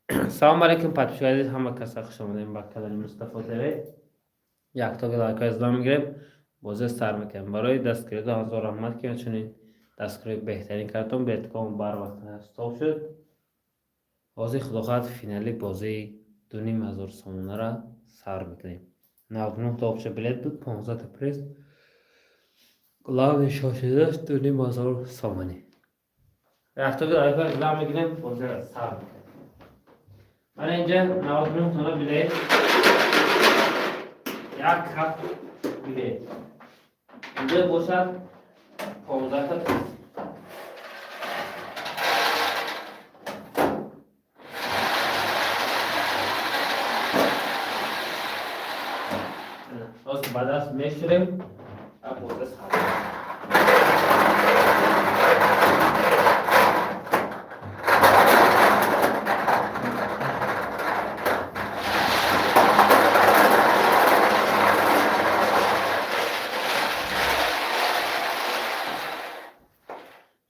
Салому алейкум, подписчикои азиз, ҳама каса хуш омадем ба канали Мустафо ТВ. Яктоги лайкҳои зада мегирем, бозӣ сар мекунем. Барои дастгирӣ 2000 раҳмат, ки чунин дастгирии беҳтарин кардам, бетком барвақт стоп шуд. Ҳозир, худо хоҳад, финали бозии 2500 сомонара сар мекунем. 99 та общий билет буд, 15 та приз. Главный шошидаш 2500 сомонӣ. Яктоги лайкҳои зада мегирем, бозиро сар мекунем. Мана инҷа 99 тона билет, як ҳафт билет. Инҷа бошад 15 та приз. Ҳозир ба даст мешӯрем ва бозӣ сар.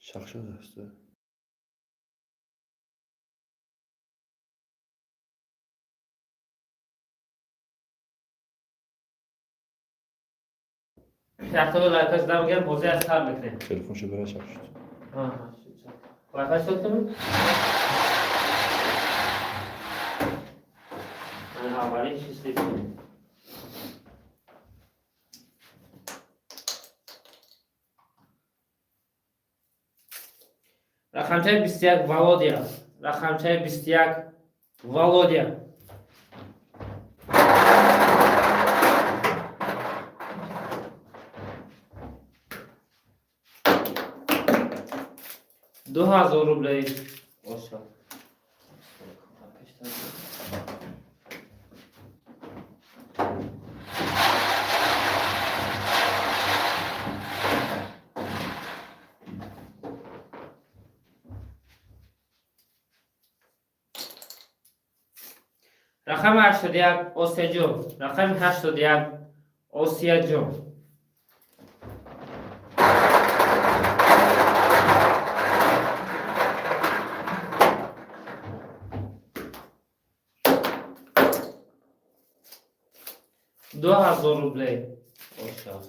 Шах шудааст. Яктоги лайкҳои зада мегирем, бозиро сар мекунем. Телефоншо бира, шах шуд. Вайфай шуд кунем? Аввалин чиз. Рақамчаи 21, Володя. Рақамчаи 21, Володя. 2000 рублей. Ошо. Рақами 81, Осияҷон. Рақами 81, Осияҷон. 2000 рублей. Ошо.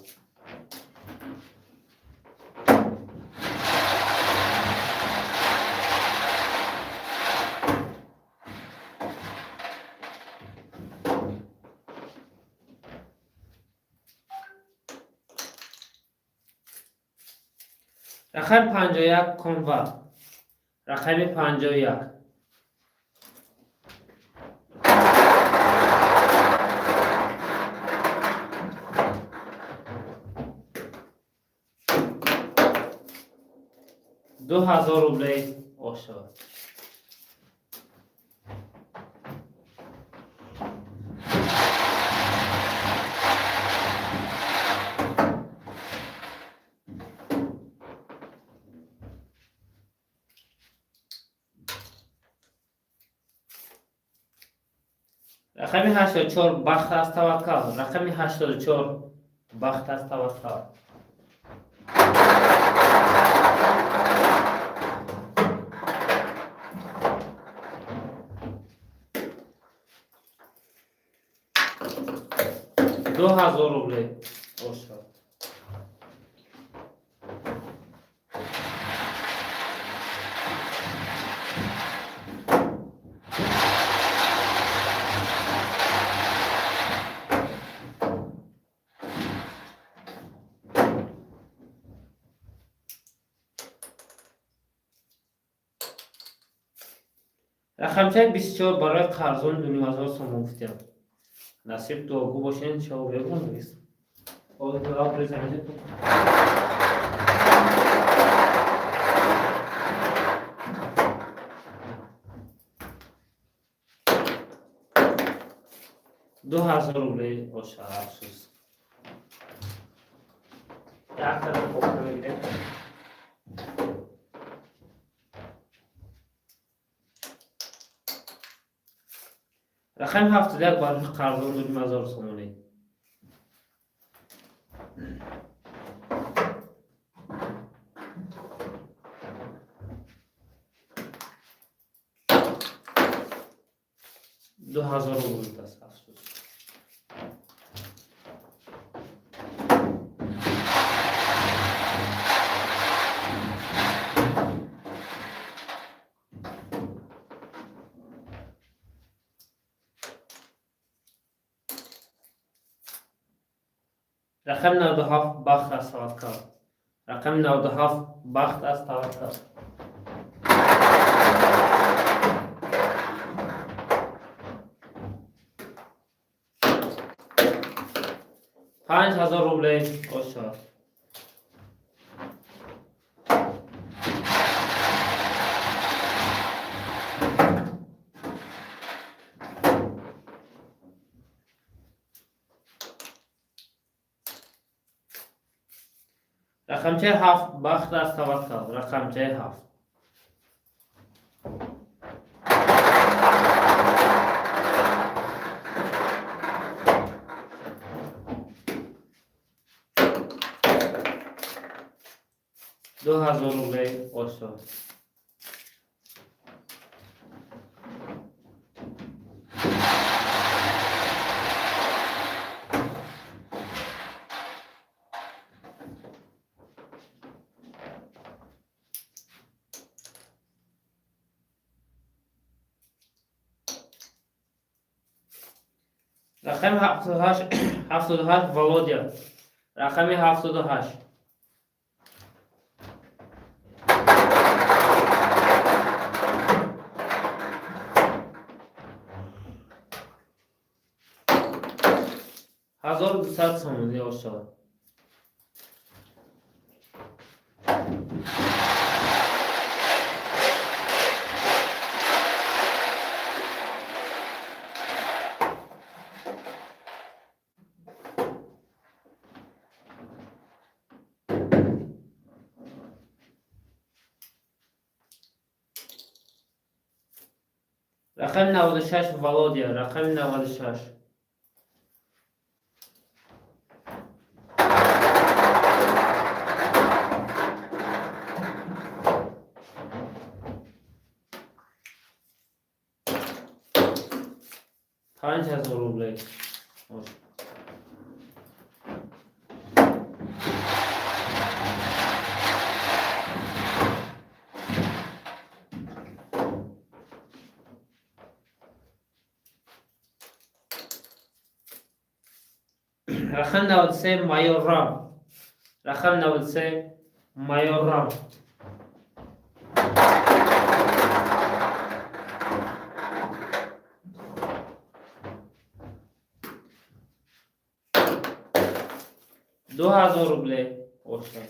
Рақами 51, Конвар. Рақами 51. 2000 рублей. Ошо. Рақами 84, Бахт аз Таваккал. Рақами 84, Бахт аз Таваккал. 2000 рублей. Ошо. Рақамчаи 24, барои қарзон 2500 сомон гуфтям. Насиб, дуогӯ бошен, шаво бегон. 2000 рублей. Оша, афсӯс. Як тараф кофта мегирем. Рақами 71, барои қарзон 2500 сомонӣ. 2000 рубл аст. Афсӯс. Рақами 97, бахт аз таваккал. Рақами 97, бахт аз таваккал. 5000 рублей ошад. Рақамчаи 7, бахт аз таваккал. Рақамчаи 7. 2000 рублей ошад. Рақами 78, 78, Володя. Рақами 78. 1200 сомонӣ ошад. Рақами 96, Володя. Рақами 96. 5000 рублей. Рақами 93, майор Рам. Рақами 93, майор Рам. 2000 рублей ошад.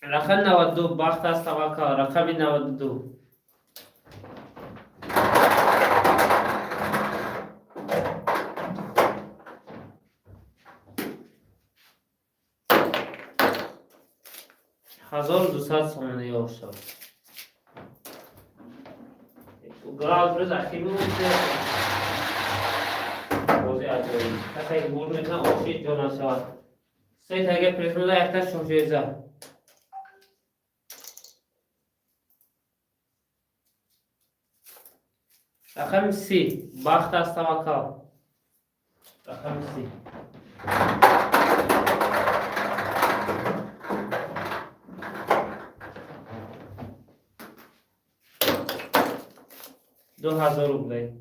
Рақами 92, бахт аз таваккал. Рақами 92. 1200 сомонӣ ошад. Газ рӯз ахир бози аҷоиб. Касе бур мекунад, оши ҷо нашавад. Се тага призмуда, якта шоҳҷоиза. Рақами 30, бахт аз таваккал. Рақами 30. 2000 рублей.